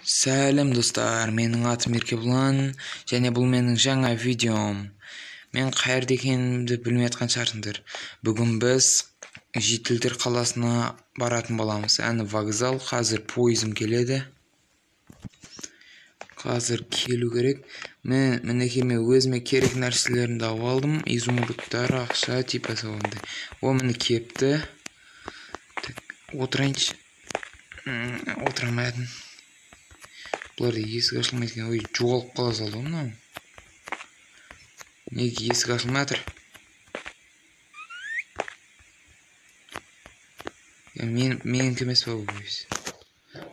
Сәлем достар, менің атым Еркебұлан және бұл менің жаңа видеом. Мен қайерде екенімді білмей жатқан шығарсыңдар. Бүгін біз Жетілдер қаласына баратын боламыз. Әні вокзал, қазір пойызым келеді. Қазір келу керек. Мен мінекей мен өзіме керек нәрселерімді алып алдым. Изумрудтар, ақша, типа сондай. О, міне кепті. Так, отырайыншы. Отыра алмадым. Бұларда есік ашылмайды екен. Ой, жоғалып қала салды ғой мынау. Неге есік ашылмай жатыр? Менікі емес па бұл пойыз?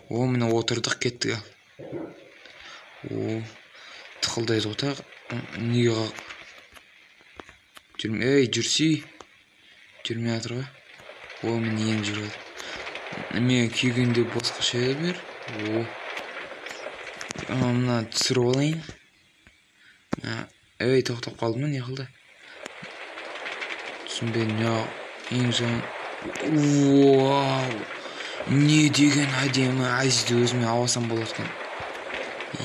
О, міне отырдық, кеттік ал. О, тықылдайды ғой тағы. Неге жүрме? Ей, жүрсей. Жүрмей жатыр ғой. О, міне енді жүріп жатыр. Мен күйгенде босқа ше бер. О. Мына түсіріп алайын. Ей, тоқтап қалдым ба, не қылды? Түсінбедім, не ең жаман. Вау! Не деген әдемі. Әзізді өзіме алсам болады екен.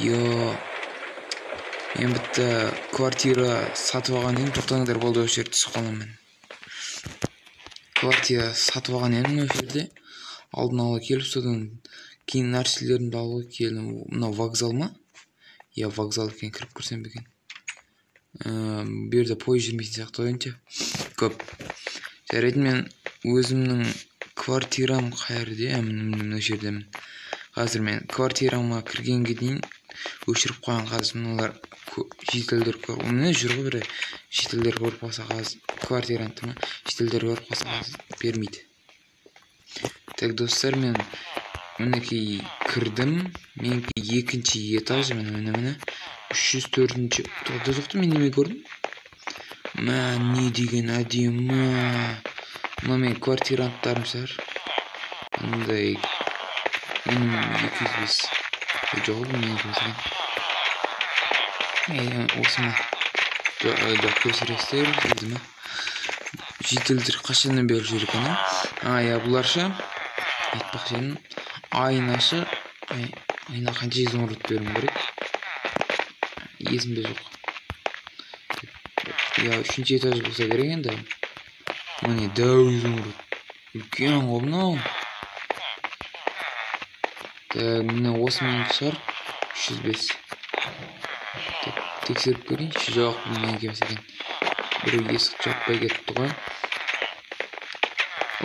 Йо. Мен бітті квартира сатып алған едім. Тоқтаңдар, болды, осы жерде түсіп қаламын мен. Квартира сатып алған едім осы жерде. Алдын ала келіп, содан кейін нәрселерімді алуға келдім. Мынау вокзал ма? Иә, вокзал екен, кіріп көрсем бе екен. Бұл жерде пойыз жүрмейтін сияқты ғой енді. Көп. Жарайды, мен өзімнің квартирам қай жерде? Міне, мына жердемін. Қазір мен квартирама кіргенге дейін өшіріп қойған. Қазір мыналар жителдер көр-, міне жүр ғой бірі. Жителдер көріп қалса қазір квартиранты ма? Жителдер көріп қалса қазір бермейді. Так, достар, мен мінекей кірдім. Менікі екінші этаж, міне, міне, міне. Үш жүз төртінші. Тоқта, тоқта, мен неме көрдім? Мә, не деген әдемі. Мына менің квартиранттарым шығар. Мындай менің екі жүз бес. Жоқ, бұл менікі емес екен. Ей, осы ма? Жоқ, жоқ, кешіресіздер, дейді ма? Жителдер қашаннан бері жүр екен, а? А, иә, бұлар ше? Айтпақшы едім. Айнашы, айна қанша изумруд беруім керек? Есімде жоқ. Иә, үшінші этаж болса керек енді. Міне, дәу изумруд. Үлкен ғой мынау. Так, міне осы менікі шығар. Үш жүз бес. Так, тексеріп көрейінші. Жоқ, бұл менікі емес екен. Біреу есік жаппай кетті ғой.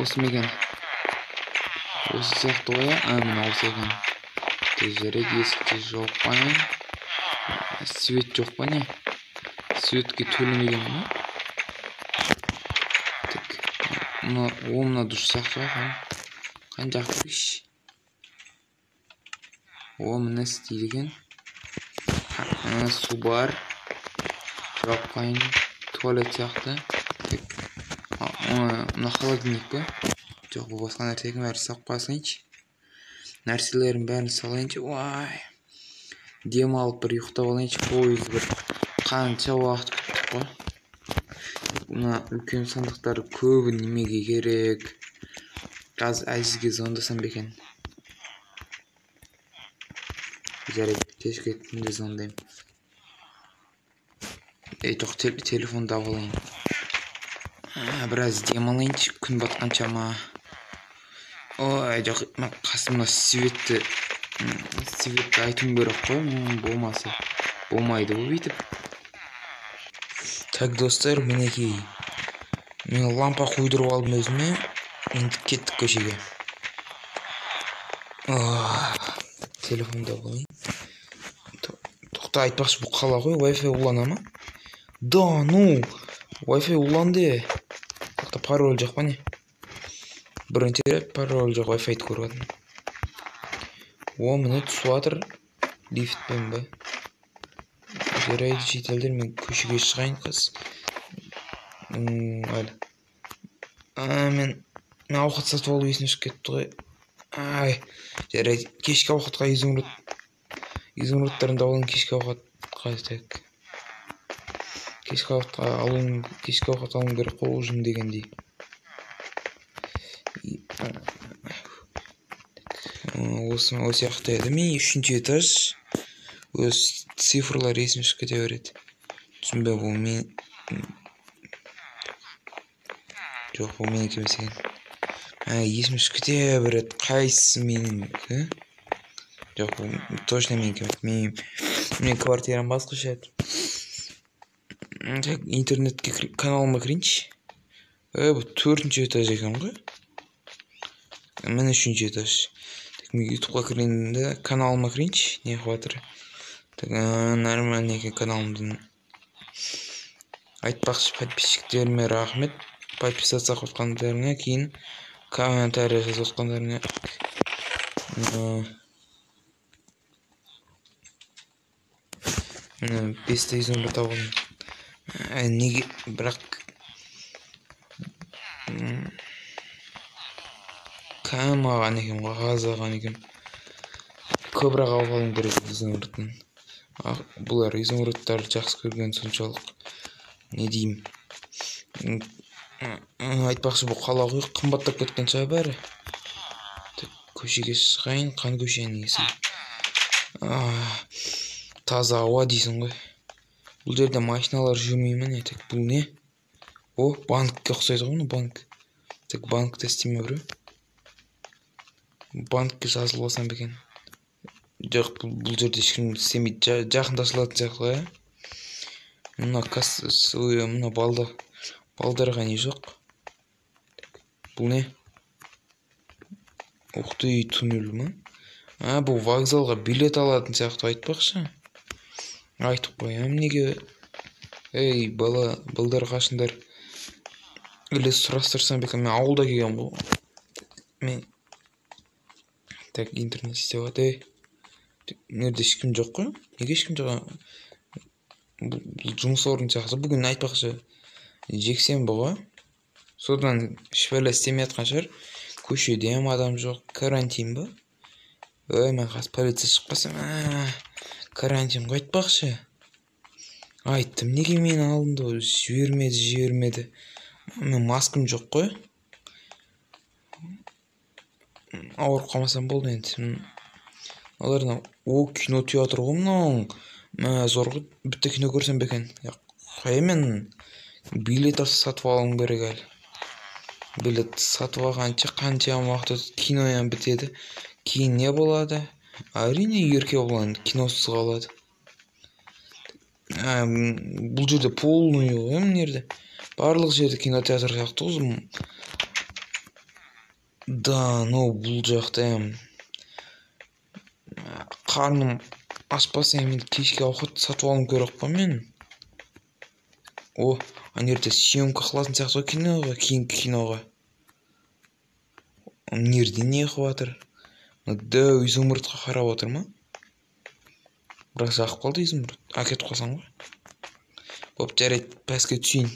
Осы ма екен? Осы сияқты ғой, а? Міне осы екен. Жарайды, есікті жауып қояйын. Свет жоқ па не? Светке төлемеген ма? Так, мына, о, мына душ сияқты ғой, қан жағып көрейікші. О, міне істейді екен. Су бар. Жауып қояйын. Туалет сияқты. Так, мына холодильник па? Жоқ, бұл басқа нәрсе екен, бәрін салып қоя салайыншы. Нәрселердің бәрін салайыншы. Уай. Демалып бір ұйықтап алайыншы. Пойыз бір қанша уақыт күттік қой. Мына үлкен сандықтар көбі немеге керек. Қазір Әзізге звондасам ба екен? Жарайды, кешке түнде звондаймын. Ей, тоқ, телефонды алып алайын. Біраз демалайыншы, күн батқанша ма? Ой, жоқ, мен қасымда светті айтуым керек қой, болмаса болмайды ғой бүйтіп. Так, достар, мінекей мен лампа қойдырып алдым өзіме. Енді кеттік көшеге. Телефонды алып алайын. Тоқта, айтпақшы, бұл қала ғой, Wi-Fi улана ма? Да, ну, Wi-Fi уланды. Тоқта, пароль жоқ па не? Бірінші рет пароль жоқ Wi-Fi-ді көріп жатырмын. О, міне түсіп жатыр. Лифтпен бе? Жарайды, жителдер, мен көшеге шығайын қазір. Әлі. Мен ауқат сатып алу есіме түсіп кетті ғой. Ай, жарайды, кешкі ауқатқа изумрудтарымды алайын кешкі ауқатқа. Так. Кешкі ауқатқа алуым, кешкі ауқат алуым керек қой, ужин дегендей. Осы сияқты еді. Мен 3-ші этаж. Өз цифрлар есіме шығып кете береді. Түсінбе, бұл мен... Жоқ, бұл менікі емес екен. Есіме шығып кете береді. Қайсысы менікі? Жоқ, бұл точно менікі емес. Менің квартирам басқаша еді. Так, интернетке каналыма кірейінші. Бұл 4-ші этаж екен ғой. Міне 3-ші этаж. Так, мен ютубқа кірейін де каналыма кірейінші. Не қылып жатыр? Так, нормально екен каналымдың. Айтпақшы, подписчиктеріме рахмет. Подписаться қылғандарыңа, кейін комментарий жазып отқандарыңа. Міне 5 изумруд табылды. Неге бірақ кім алған екен ғой, аз алған екен. Көбірек алып алуым керек изумрудтан. Бұлар изумрудтарды жақсы көрген соншалық. Не деймін? Айтпақшы, бұл қала ғой, қымбаттап кеткен шығар бәрі. Көшеге шығайын, қан көшенің есігі. Таза ауа дейсің ғой. Бұл жерде машиналар жүрмей ме не? Так, бұл не? О, банкке ұқсайды ғой, банк. Так, банкте істемей біреу. Банкке жазылып алсам ба екен? Жоқ, бұл жерде ешкім істемейді. Жақында ашылатын сияқты ғой, ә? Мына касса, мына балдарға не жоқ. Бұл не? Ух ты, туннель ма? Бұл вокзалға билет алатын сияқты айтпақшы. Айтып қоямын неге? Ей, бала, балдар қашыңдар. Или сұрастырсам ба екен? Мен ауылда келгенмін ғой. Мен так, интернет істеп жатыр. Мына жерде ешкім жоқ қой. Неге ешкім жоқ? Бұл жұмыс орны сияқты. Бүгін айтпақшы жексенбі ғой. Содан ешбір істемей жатқан шығар. Көшеде ем адам жоқ. Карантин ба? Ой, мен қазір полиция шығып қалсам, карантин ғой айтпақшы. Айттым, неге мені алынды? Жібермеді. Мен маскам жоқ қой. Ауырып қалмасам болды енді. Олар о, кинотеатр ғой мынау. Мә, зор ғой, бітті кино көрсем бе екен? Қай мен билет сатып алуым керек әлі. Билет сатып алғанша қанша уақыт өтеді, кино ям бітеді. Кейін не болады? Әрине Еркебұлан киносыз қалады. Бұл жерде полный ғой, мына жерде. Барлық жерде кинотеатр сияқты ғой. Да, но бұл жақта қарным ашпаса енді кешкі ауқат сатып алуым керек қой мен. О, ана жерде съемка қылатын сияқты ғой киноға, кейінгі киноға. Мына жерде не қылып жатыр? Мына дәу изумрудқа қарап отыр ма? Бірақ жағып қалды изумруд. Әкетіп қалсам ғой. Боп, жарайды, пәске түсейін.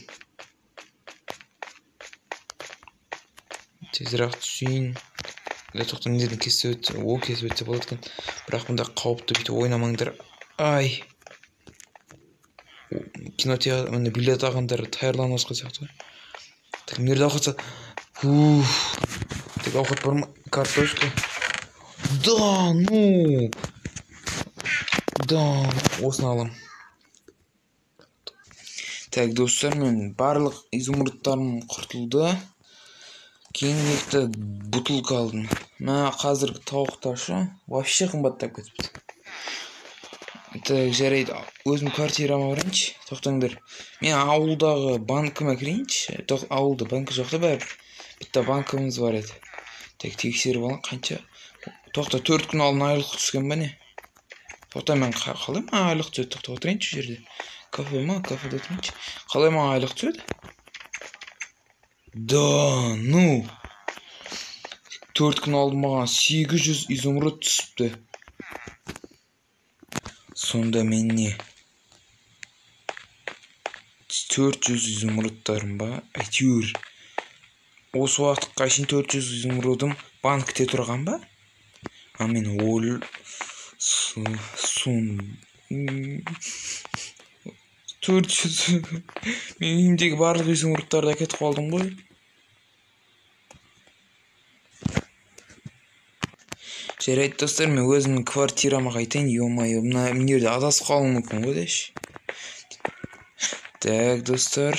Тезірек түсейін. Тоқта, мына жерден кесіп өтсе, о, кесіп өтсе болады екен. Бірақ мұнда қауіпті, бүйтіп ойнамаңдар. Ай. Кинотеатр, міне билет алғандар даярланып жатқан сияқты ғой. Так, мына жерде ауқат. Уф. Так, ауқат бар ма? Картошка. Да, ну. Да, осыны аламын. Так, достар, мен барлық изумрудтарым құртылды. Кейін екі бутылка алдым. Мә, қазіргі тауықтар ше, вообще қымбаттап кетіпті. Так, жарайды, өзім квартирама барайыншы. Тоқтаңдар. Мен ауылдағы банкіме кірейінші. Ауылда банкі жоқ та бәрі. Бітті банкіміз бар еді. Так, тексеріп алайын, қанша. Тоқта, 4 күн алдын айлық түскен ба не? Тоқта, мен қалай маған айлық түседі? Тоқта, отырайыншы жерде. Кафе ма? Кафеде отырайыншы. Қалай маған айлық түседі? Да, ну. 4 күн алдын маған 800 изумруд түсіпті. Сонда мен не? 400 изумрудтарым ба? Әйтеуір. Осы уақытқа шейін 400 изумрудым банкте тұрған ба? А мен ол сун 400 мен үйімдегі барлық изумрудтарды әкетіп қалдым ғой. Жарайды, достар, мен өзімнің квартирама қайтайын. Ё-моё, мына жерде адасып қалуым мүмкін ғой деші. Так, достар,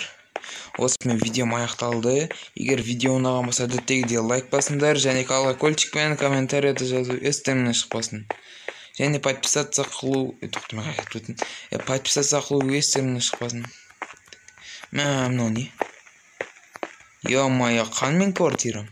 осымен видеом аяқталды. Егер видео ұнаған болса, әдеттегідей лайк басыңдар және колокольчик пен комментарийді жазу естеріңнен шықпасын. Және подписаться қылу, тоқта, мен қайтып өттім. Подписаться қылу естеріңнен шықпасын. Мә, мынау не? Ё-моё, қанмен квартирам.